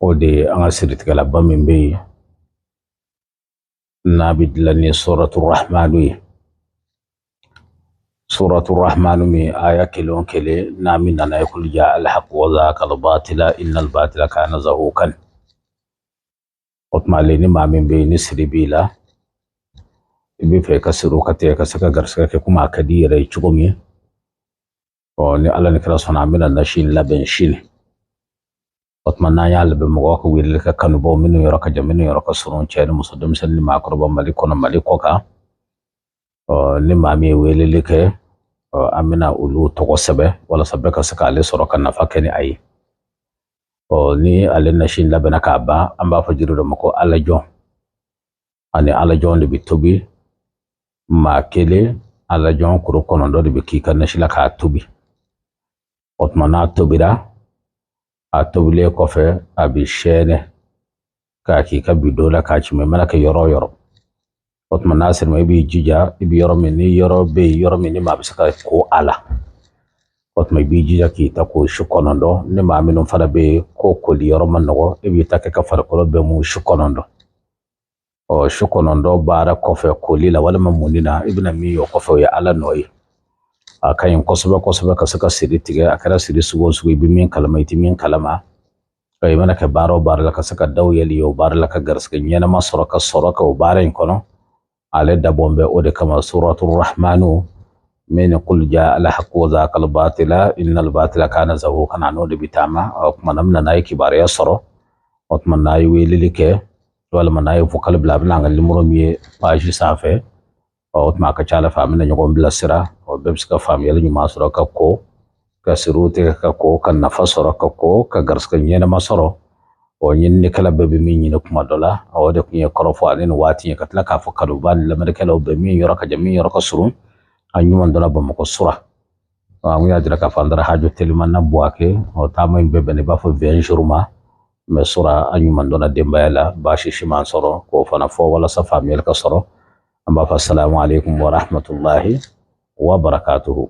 O de ye an ka siritigɛlaba min bɛ yen n'a bɛ dilan ni suratu rahmanu ye. Suratu rahmanu min aya kelen o kelen n'a min nana ye kul ja alhaq wa zahaqa albatila innal batila kana zahukan. O tuma ale ni maa min bɛ yen ni siri b'i la, i bɛ fɛ i ka siriw ka tigɛ ka se ka garisɛgɛ kɛ komi a ka di i yɛrɛ ye cogo min. Ɔ ni Ala ni kira sɔnna, an bɛna nasi in labɛn sini. O tuma n'an y'a labɛn, mɔgɔw ka weleli kɛ, kanubaw minnu yɔrɔ ka jan, minnu yɔrɔ ka surun, cɛ ni muso, denmisɛnnin ni maakɔrɔba, Mali kɔnɔ, Mali kɔ kan. Ɔ ni maa min ye weleli kɛ, ɔ an bɛna olu tɔgɔ sɛbɛn walasa bɛɛ ka se k'ale sɔrɔ ka nafa kɛ ni a ye. Ɔ ni ale nasi in labɛnna k'a ban, an b'a fɔ jiri dɔ ma ko alajɔn. Ani alajɔn de bɛ tobi. Maa kelen alajɔn kuru 9 de bɛ k'i ka nasi la k'a tobi. O tuma n'a tobira, a tobilen kɔfɛ, a bɛ sɛɛnɛ k'a k'i ka bidon la k'a ci. I mana kɛ yɔrɔ o yɔrɔ, o tuma n'a sera, i b'i jija, i bɛ yɔrɔ min, ni yɔrɔ bɛ yen, yɔrɔ min ni maa bɛ se ka ko a la, o tuma i b'i jija k'i ta ko su 9. Ni maa minnu fana bɛ yen ko koli yɔrɔ ma nɔgɔ, i b'i ta kɛ ka farikolo bɛɛ mun su 9. Ɔ su 9 baara kɔfɛ, koli la walima munni na, i bɛna min ye o kɔfɛ, o ye Ala nɔ ye. A ka ɲi kosɛbɛ kosɛbɛ ka se ka siri tigɛ. A kɛra siri sugu o sugu, i bɛ min kalama, i tɛ min kalama, i mana kɛ baara o baara la, ka se ka daw yɛlɛ o baara la, ka garisɛgɛ ɲɛnama sɔrɔ ka sɔrɔ kɛ o baara in kɔnɔ. Ale dabɔn bɛ o de kama. Suratu rahmanu min kul ja alhaq wa zaqal batila innal batila kana zahuqan, n'o de bɛ taama. O tuma na bɛna n'a ye kibaruya sɔrɔ, o tuma n'a ye weleli kɛ walima n'a ye vocal bila, a bɛna an ka nimoro min ye page sanfɛ. O tuma a ka ca Ala fɛ, an bɛna ɲɔgɔn bilasira. O bɛɛ bɛ se ka faamuyali ɲuman sɔrɔ ka ko ka siriw tigɛ, ka ko ka nafa sɔrɔ, ka ko ka garisɛgɛ ɲɛnama sɔrɔ. O ɲininikɛla bɛɛ bɛ min ɲini kuma dɔ la, o de tun ye kɔrɔfɔ ani nin waati ye, ka tila k'a fɔ kanuba ni lamɛnnikɛlaw bɛɛ, min yɔrɔ ka jan, min yɔrɔ ka surun, an ɲuman dɔnna Bamakɔ sura. An y'a jira k'a fɔ an taara haju teliman na Buwake. O taama in bɛɛ bɛn i b'a fɔ 20 jours ma, mais sura an ɲuman dɔnna denbaya la, baasi si m'an sɔrɔ. K'o fana fɔ walasa faamuyali ka sɔrɔ. An b'a fɔ asalamu aleykum wa rahmatulahi wa barakatuhu.